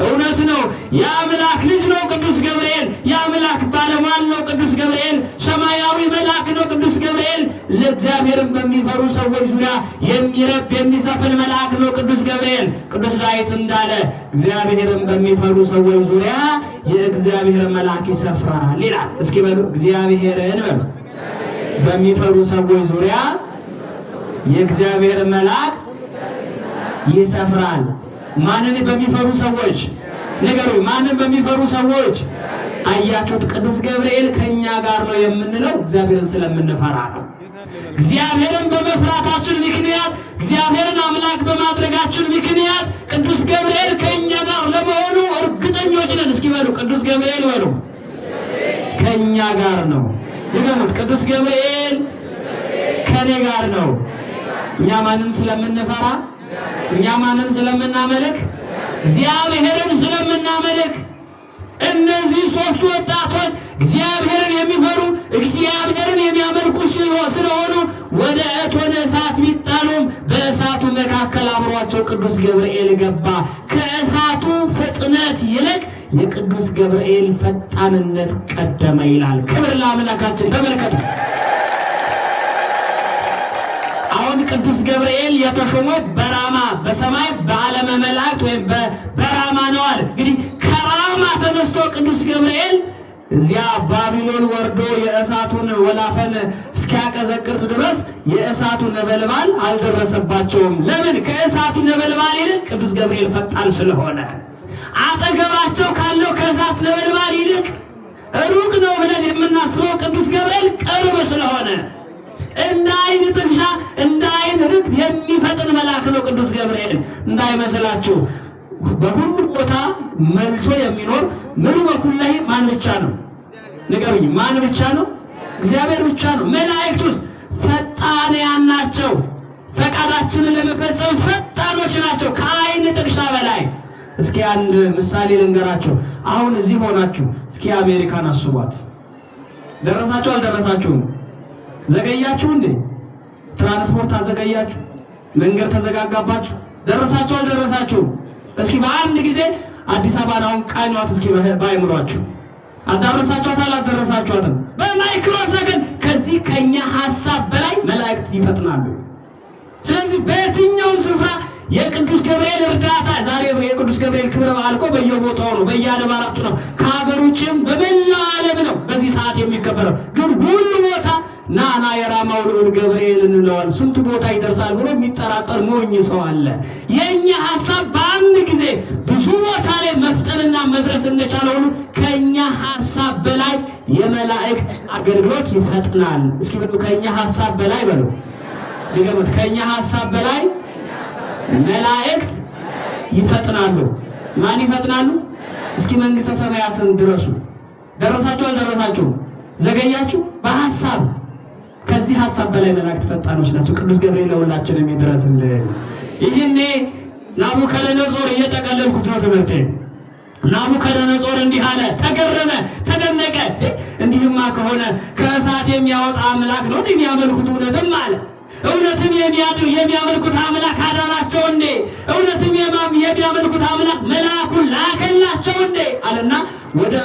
እውነት ነው። የአምላክ ልጅ ነው ቅዱስ ገብርኤል። የአምላክ ባለሟል ነው ቅዱስ ገብርኤል። ሰማያዊ መልአክ ነው ቅዱስ ገብርኤል። ለእግዚአብሔርን በሚፈሩ ሰዎች ዙሪያ የሚረብ የሚሰፍን መልአክ ነው ቅዱስ ገብርኤል። ቅዱስ ዳዊት እንዳለ እግዚአብሔርን በሚፈሩ ሰዎች ዙሪያ የእግዚአብሔር መልአክ ይሰፍራል ይላል። እስኪ በሉ፣ እግዚአብሔርን በሉ፣ በሚፈሩ ሰዎች ዙሪያ የእግዚአብሔር መልአክ ይሰፍራል። ማንን በሚፈሩ ሰዎች? ንገሩ። ማንን በሚፈሩ ሰዎች? አያችሁት? ቅዱስ ገብርኤል ከኛ ጋር ነው የምንለው እግዚአብሔርን ስለምንፈራ ነው። እግዚአብሔርን በመፍራታችን ምክንያት፣ እግዚአብሔርን አምላክ በማድረጋችን ምክንያት ቅዱስ ገብርኤል ከኛ ጋር ለመሆኑ እርግጠኞች ነን። እስኪ በሉ፣ ቅዱስ ገብርኤል በሉ፣ ከኛ ጋር ነው። ንገሩት፣ ቅዱስ ገብርኤል ከኔ ጋር ነው። እኛ ማንን ስለምንፈራ? እኛ ማንን ስለምናመልክ? እግዚአብሔርን ስለምናመልክ። እነዚህ ሶስቱ ወጣቶች እግዚአብሔርን የሚፈሩ፣ እግዚአብሔርን የሚያመልኩ ስለሆኑ ወደ እቶነ እሳት ቢጣሉም በእሳቱ መካከል አብሯቸው ቅዱስ ገብርኤል ገባ። ከእሳቱ ፍጥነት ይልቅ የቅዱስ ገብርኤል ፈጣንነት ቀደመ ይላል። ክብር ለአምላካችን። ተመልከቱ። አሁን ቅዱስ ገብርኤል የተሾመው በራማ፣ በሰማይ በዓለመ መላእክት ወይም በራማ ነው አለ። እንግዲህ ከራማ ተነስቶ ቅዱስ ገብርኤል እዚያ ባቢሎን ወርዶ የእሳቱን ወላፈን እስኪያቀዘቅዝ ድረስ የእሳቱ ነበልባል አልደረሰባቸውም። ለምን? ከእሳቱ ነበልባል ይልቅ ቅዱስ ገብርኤል ፈጣን ስለሆነ፣ አጠገባቸው ካለው ከእሳት ነበልባል ይልቅ ሩቅ ነው ብለን የምናስበው ቅዱስ ገብርኤል ቅርብ ስለሆነ። እንደ ዓይን ጥቅሻ እንደ ዓይን ርግብ የሚፈጥን መልአክ ነው ቅዱስ ገብርኤል። እንዳይመስላችሁ በሁሉ ቦታ መልቶ የሚኖር ምሉ በኩላሂ ማን ብቻ ነው? ንገሩኝ፣ ማን ብቻ ነው? እግዚአብሔር ብቻ ነው። መላእክቱስ ፈጣንያን ናቸው። ፈቃዳችንን ለመፈጸም ፈጣኖች ናቸው፣ ከዓይን ጥቅሻ በላይ። እስኪ አንድ ምሳሌ ልንገራችሁ። አሁን እዚህ ሆናችሁ እስኪ አሜሪካን አስቧት። ደረሳችሁ አልደረሳችሁም? ዘገያችሁ እንዴ? ትራንስፖርት አዘገያችሁ? መንገድ ተዘጋጋባችሁ? ደረሳችሁ አልደረሳችሁም? እስኪ በአንድ ጊዜ አዲስ አበባን አሁን ቃኟት እስኪ ባይምሯችሁ። አዳረሳችኋት አላደረሳችኋትም? በማይክሮ ሰከንድ ከዚህ ከኛ ሐሳብ በላይ መላእክት ይፈጥናሉ። ስለዚህ በየትኛውም ስፍራ የቅዱስ ገብርኤል እርዳታ ዛሬ የቅዱስ ገብርኤል ክብረ በዓል እኮ በየቦታው ነው፣ በየአድባራቱ ነው፣ ከሀገር ውጭም በመላው ዓለም ነው በዚህ ሰዓት የሚከበረው። ግን ሁሉ ቦታ ና ና የራማው ልዑል ገብርኤል እንለዋል። ስንቱ ቦታ ይደርሳል ብሎ የሚጠራጠር ሞኝ ሰው አለ። የእኛ ሐሳብ በአንድ ጊዜ ብዙ ቦታ ላይ መፍጠንና መድረስ እንደቻለ ሁሉ ከእኛ ሐሳብ በላይ የመላእክት አገልግሎት ይፈጥናል። እስኪ በሉ ከእኛ ሐሳብ በላይ በሉ፣ ድገሙት። ከእኛ ሐሳብ በላይ መላእክት ይፈጥናሉ። ማን ይፈጥናሉ? እስኪ መንግሥተ ሰማያትን ድረሱ። ደረሳችሁ አልደረሳችሁም? ዘገያችሁ? በሐሳብ ከዚህ ሐሳብ በላይ መላእክት ፈጣኖች ናቸው። ቅዱስ ገብርኤል ለሁላችንም ይድረስልን። ይህኔ ናቡከደነጾር እየጠቀለልኩት ነው ትምህርቴ። ናቡከደነጾር እንዲህ አለ፣ ተገረመ፣ ተደነቀ። እንዲህማ ከሆነ ከእሳት የሚያወጣ አምላክ ነው የሚያመልኩት እውነትም አለ። እውነትም የሚያመልኩት አምላክ አዳናቸው እንዴ? እውነትም የሚያመልኩት አምላክ መልአኩን ላከላቸው እንዴ? አለና ወደ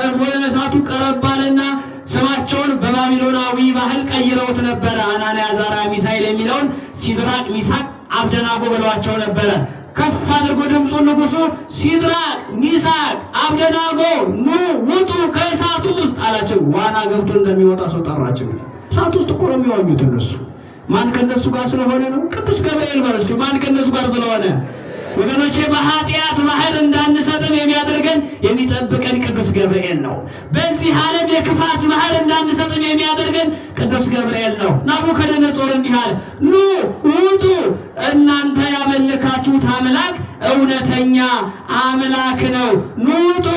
እሳቱ ቀረብ አለና ስማቸውን በባቢሎናዊ ባህል ቀይረውት ነበረ። አናንያ፣ አዛርያ፣ ሚሳኤል የሚለውን ሲድራቅ፣ ሚሳቅ፣ አብደናጎ ብለዋቸው ነበረ። ከፍ አድርጎ ድምፁን ንጉሱ ሲድራቅ፣ ሚሳቅ፣ አብደናጎ ኑ ውጡ ከእሳቱ ውስጥ አላቸው። ዋና ገብቶ እንደሚወጣ ሰው ጠራቸው። እሳት ውስጥ እኮ ነው የሚዋኙት እነሱ። ማን ከነሱ ጋር ስለሆነ ነው? ቅዱስ ገብርኤል በሉ እስኪ። ማን ከነሱ ጋር ስለሆነ? ወገኖቼ በኃጢአት ባህር እንዳንሰጥም የሚያደርገን የሚጠብቀን ቅዱስ ገብርኤል ነው። በዚህ ዓለም የክፋት ባህር እንዳንሰጥም የሚያደርገን ቅዱስ ገብርኤል ነው። ናቡከደነጾር እንዲህ አለ፣ ኑ ውጡ፣ እናንተ ያመለካችሁት አምላክ እውነተኛ አምላክ ነው። ኑ ውጡ፣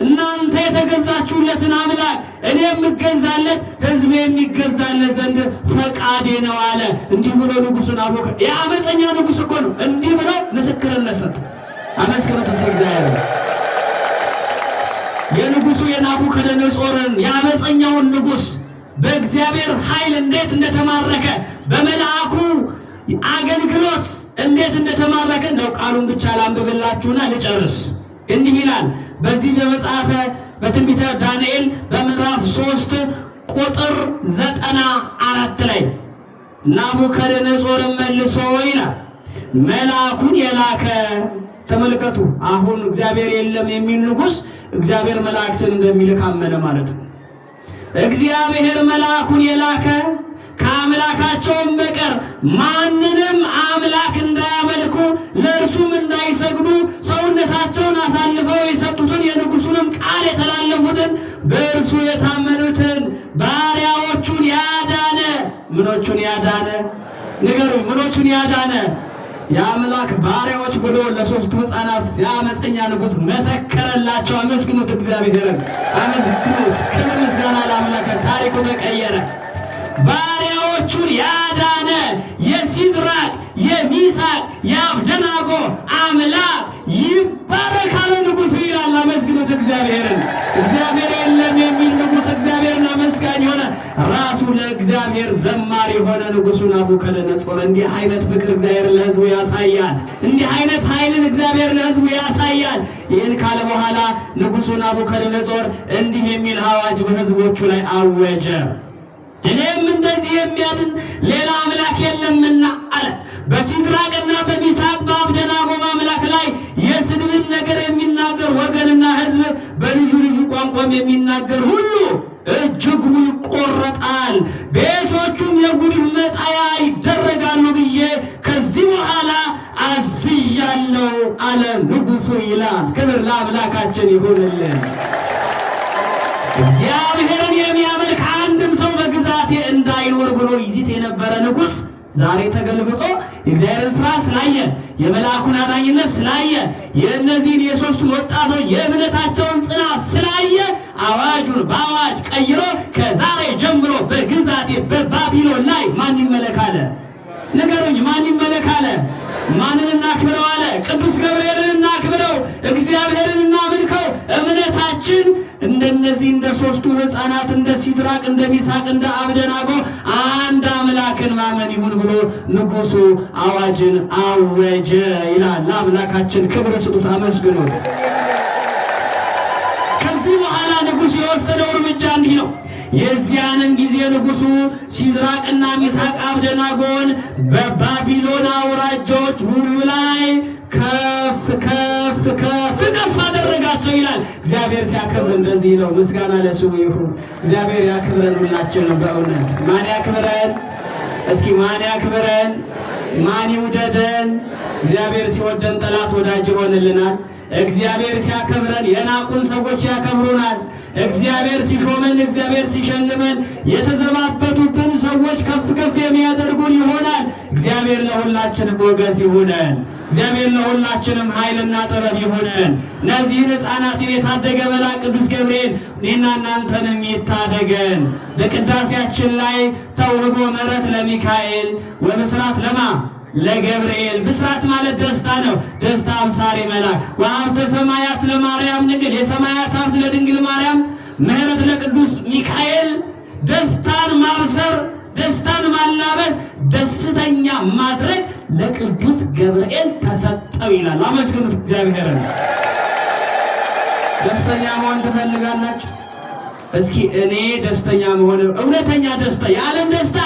እናንተ የተገዛችሁለትን አምላክ እኔ የምገዛለት ሕዝብ የሚገዛለት ዘንድ ፈቃዴ ነው አለ። እንዲህ ብሎ ንጉሱን የአመፀኛ ንጉስ እኮ ነው። እንዲህ ብሎ ምስክርነት ሰጠ። አመስግኑት እስኪ እግዚአብሔር። የንጉሱ የናቡከደነጾርን የአመፀኛውን ንጉስ በእግዚአብሔር ኃይል እንዴት እንደተማረከ በመልአኩ አገልግሎት እንዴት እንደተማረከ እንደው ቃሉን ብቻ ላንብብላችሁና ልጨርስ። እንዲህ ይላል በዚህ በመጽሐፈ በትንቢተ ዳንኤል በምዕራፍ 3 ቁጥር 94 ላይ ናቡከደነጾርም መልሶ ይላል መልአኩን የላከ። ተመልከቱ፣ አሁን እግዚአብሔር የለም የሚል ንጉስ እግዚአብሔር መላእክትን እንደሚልክ አመነ ማለት ነው። እግዚአብሔር መልአኩን የላከ ከአምላካቸውም በቀር ማንንም አምላክ እንዳያመልኩ ለእርሱም እንዳይሰግዱ ሰውነታቸውን አሳልፈው የሰጡትን የንጉሱንም ቃል የተላለፉትን በእርሱ የታመኑትን ባሪያዎቹን ያዳነ። ምኖቹን ያዳነ? ንገሩኝ፣ ምኖቹን ያዳነ? የአምላክ ባሪያዎች ብሎ ለሶስቱ ሕፃናት የአመፀኛ ንጉሥ መሰከረላቸው። አመስግኑት፣ እግዚአብሔርን አመስግኑት። ክብር ምስጋና ለአምላክ። ታሪኩ ተቀየረ። ባሪያዎቹን ያዳነ የሲድራቅ የሚሳቅ የአብደናጎ አምላክ ይባረካል ንጉሱ ይላል። አመስግኑት እግዚአብሔርን። እግዚአብሔር የለም የሚል ንጉሥ እግዚአብሔርን አመስጋኝ ሆነ። ራሱ ለእግዚአብሔር ዘማሪ የሆነ ንጉሱ ናቡከደነጾር። እንዲህ አይነት ፍቅር እግዚአብሔር ለሕዝቡ ያሳያል። እንዲህ አይነት ኃይልን እግዚአብሔር ለሕዝቡ ያሳያል። ይህን ካለ በኋላ ንጉሱ ናቡከደነጾር እንዲህ የሚል አዋጅ በሕዝቦቹ ላይ አወጀ። እኔም እንደዚህ የሚያድን ሌላ አምላክ የለምና አለ። በሲድራቅና በሚሳቅ በአብደናጎም አምላክ ላይ የስድብን ነገር የሚናገር ወገንና ሕዝብ በልዩ ልዩ ቋንቋም የሚናገር ሁሉ እጅግሩ ይቆረጣል፣ ቤቶቹም የጉድፍ መጣያ ይደረጋሉ ብዬ ከዚህ በኋላ አዝዣለሁ አለ ንጉሱ ይላል። ክብር ለአምላካችን ይሁንልን። እግዚአብሔርን የሚያመልክ አንድም ሰው በግዛቴ እንዳይኖር እንዳይኖር ብሎ ይዚት የነበረ ንጉሥ ዛሬ ተገልብጦ የእግዚአብሔርን ስራ ስላየ፣ የመልአኩን አዳኝነት ስላየ፣ የእነዚህን የሶስቱን ወጣቶች የእምነታቸውን ጽናት ስላየ አዋጁን በአዋጅ ቀይሮ ከዛሬ ጀምሮ በግዛቴ በባቢሎን ላይ ማን ይመለክ አለ? ንገሩኝ፣ ማን ይመለክ አለ? ማንን እናክብረው አለ? ቅዱስ ገብርኤልን እናክብረው፣ እግዚአብሔርን እናምልከው። እምነታችን እንደነዚህ እንደ ሶስቱ ሕፃናት እንደ ሲድራቅ፣ እንደ ሚሳቅ፣ እንደ አብደናጎ አንድ አምላክን ማመን ይሁን ብሎ ንጉሱ አዋጅን አወጀ ይላል። ለአምላካችን ክብር ስጡት፣ አመስግኑት። ከዚህ በኋላ ንጉሱ የወሰደው እርምጃ እንዲህ ነው። የዚያንም ጊዜ ንጉሱ ሲድራቅና ሚሳቅ አብደናጎን በባቢሎን አውራጃዎች ሁሉ ላይ ከፍ ከፍ ከፍ ከፍ አደረጋቸው ይላል። እግዚአብሔር ሲያከብር እንደዚህ ነው። ምስጋና ለስሙ ይሁን። እግዚአብሔር ያክብረን ሁላችንም በእውነት። ማን ያክብረን? እስኪ ማን ያክብረን? ማን ይውደደን? እግዚአብሔር ሲወደን ጠላት ወዳጅ ይሆንልናል። እግዚአብሔር ሲያከብረን የናቁን ሰዎች ያከብሩናል። እግዚአብሔር ሲሾመን፣ እግዚአብሔር ሲሸልመን የተዘባበቱብን ሰዎች ከፍ ከፍ የሚያደርጉን ይሆናል። እግዚአብሔር ለሁላችንም ሞገስ ይሁነን። እግዚአብሔር ለሁላችንም ኃይልና ጥበብ ይሁነን። እነዚህን ሕፃናትን የታደገ መልአክ ቅዱስ ገብርኤል እኔና እናንተንም ይታደገን። በቅዳሴያችን ላይ ተውህቦ ምሕረት ለሚካኤል ወብስራት ለማ ለገብርኤል። ብስራት ማለት ደስታ ነው። ደስታ አብሳሪ መልአክ። ወሀብተ ሰማያት ለማርያም ድንግል፣ የሰማያት ሀብት ለድንግል ማርያም፣ ምሕረት ለቅዱስ ሚካኤል። ደስታን ማብሰር፣ ደስታን ማላበስ፣ ደስተኛ ማድረግ ለቅዱስ ገብርኤል ተሰጠው ይላል። አመስግኑት እግዚአብሔርን። ደስተኛ መሆን ትፈልጋላችሁ? እስኪ እኔ ደስተኛ መሆን፣ እውነተኛ ደስታ፣ የዓለም ደስታ፣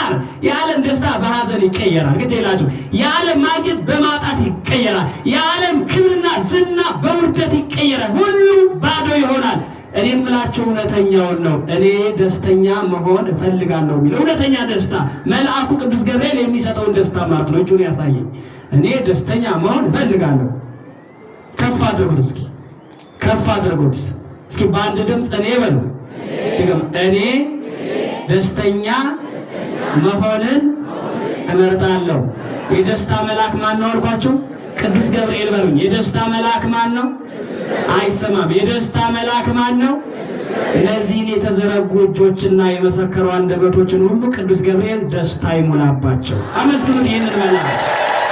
የዓለም ደስታ በሐዘን ይቀየራል። ግድ የላችሁ። የዓለም ማግኘት በማጣት ይቀየራል። የዓለም ክብርና ዝና በውርደት ይቀየራል። ሁሉ ባዶ ይሆናል። እኔ የምላችሁ እውነተኛውን ነው። እኔ ደስተኛ መሆን እፈልጋለሁ የሚል እውነተኛ ደስታ መልአኩ ቅዱስ ገብርኤል የሚሰጠውን ደስታ ማለት ነው። እጁን ያሳየኝ። እኔ ደስተኛ መሆን እፈልጋለሁ። ከፍ አድርጉት እስኪ፣ ከፍ አድርጉት እስኪ፣ በአንድ ድምፅ እኔ በሉ። እኔ ደስተኛ መሆንን እመርጣለሁ። የደስታ መልአክ ማን ነው አልኳችሁ? ቅዱስ ገብርኤል በሉኝ። የደስታ መልአክ ማን ነው? አይሰማም። የደስታ መልአክ ማን ነው? እነዚህን የተዘረጉ እጆችና የመሰከሩ አንደበቶችን ሁሉ ቅዱስ ገብርኤል ደስታ ይሞላባቸው። አመስግኑት ይህንን መልአክ፣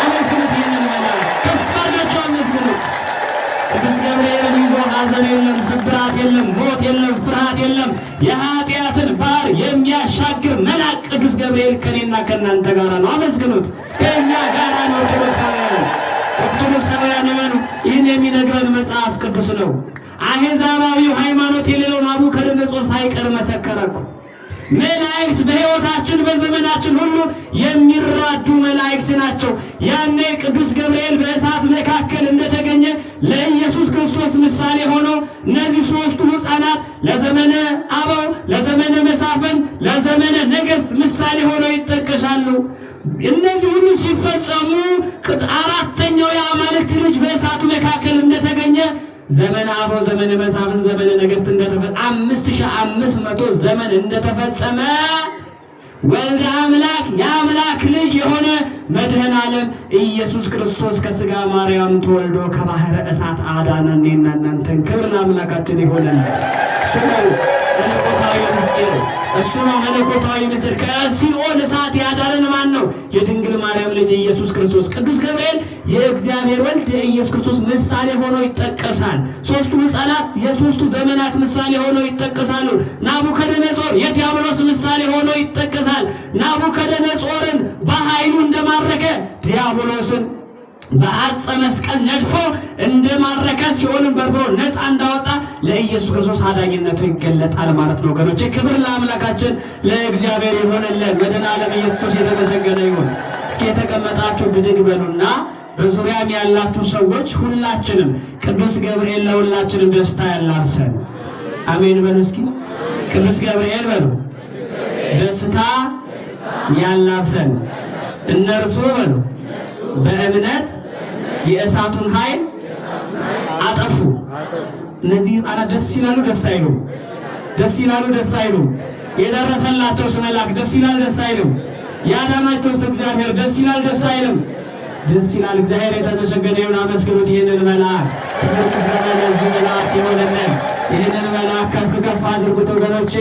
አመስግኑት ይህንን መልአክ፣ ከፍ አድርጋችሁ አመስግኑት። ቅዱስ ገብርኤልን ይዞ ሐዘን የለም፣ ስብራት የለም፣ ሞት የለም፣ ፍርሃት የለም። የኃጢአትን ባህር የሚያሻግር መልአክ ቅዱስ ገብርኤል ከኔና ከእናንተ ጋራ ነው። አመስግኑት። ከእኛ ጋራ ነው። ኦርቶዶክሳውያን፣ ኦርቶዶክሳውያን እመኑ። ይህን የሚነግረን መጽሐፍ ቅዱስ ነው። አሕዛባዊው ሃይማኖት የሌለው ናቡከደነፆር ሳይቀር መሰከረ እኮ። መላእክት በሕይወታችን በዘመናችን ሁሉ የሚራዱ መላእክት ናቸው። ያኔ ቅዱስ ገብርኤል በእሳት መካከል እንደተገኘ ለኢየሱስ ክርስቶስ ምሳሌ ሆኖ እነዚህ ሶስቱ ሕፃናት ለዘመነ አበው፣ ለዘመነ መሳፍንት፣ ለዘመነ ነገሥት ምሳሌ ሆነው ይጠቀሳሉ። እነዚህ ሁሉ ሲፈጸሙ አራተኛው የአማልክት ልጅ በእሳቱ መካከል እንደተገኘ ዘመነ አበው፣ ዘመነ መሳፍንት፣ ዘመነ ነገሥት እንደተፈጸመ፣ 5500 ዘመን እንደተፈጸመ ወልደ አምላክ የአምላክ ልጅ የሆነ መድኃኔ ዓለም ኢየሱስ ክርስቶስ ከሥጋ ማርያም ተወልዶ ከባሕረ እሳት አዳነን እኔና እናንተን። ክብር ለአምላካችን ይሆነን። እሱ ነው መለኮታዊ ምስጢር። እሱ ነው መለኮታዊ ምስጢር። ከሲኦል እሳት ያዳነን ማን ነው? የድንግል ማርያም ልጅ ኢየሱስ ክርስቶስ። ቅዱስ ገብርኤል የእግዚአብሔር ወልድ የኢየሱስ ክርስቶስ ምሳሌ ሆኖ ይጠቀሳል። ሶስቱ ሕፃናት የሶስቱ ዘመናት ምሳሌ ሆኖ ይጠቀሳሉ። ናቡከደነጾር የዲያብሎስ ምሳሌ ሆኖ ይጠቀሳል። ናቡከደነጾርን በኃይሉ እንደማረከ፣ ዲያብሎስን በአጸ መስቀል ነድፎ እንደማረከ፣ ሲኦልን በርብሮ ነፃ እንዳወጣ ለኢየሱስ ክርስቶስ አዳኝነቱ ይገለጣል ማለት ነው። ወገኖቼ፣ ክብር ለአምላካችን ለእግዚአብሔር ይሆንልን። መድኃኔዓለም ኢየሱስ የተመሰገነ ይሁን። እስኪ የተቀመጣችሁ ብድግ በሉና በዙሪያም ያላችሁ ሰዎች ሁላችንም ቅዱስ ገብርኤል ለሁላችንም ደስታ ያላብሰን። አሜን በሉ እስኪ። ቅዱስ ገብርኤል በሉ፣ ደስታ ያላብሰን። እነርሱ በሉ በእምነት የእሳቱን ኃይል አጠፉ። እነዚህ ሕፃናት ደስ ይላሉ፣ ደስ አይሉ? ደስ ይላሉ፣ ደስ አይሉ? የደረሰላቸውስ መልአክ ደስ ይላል ደስ አይልም? ያዳናቸውስ እግዚአብሔር ደስ ይላል ደስ አይልም? ደስ ይላል። እግዚአብሔር የተመሰገነ ይሁን። አመስግኑት ይህንን መልአክ። ክብር ምስጋና ለዚህ መልአክ ይሆንልን። ይህንን መልአክ ከፍ ከፍ አድርጉት ወገኖቼ።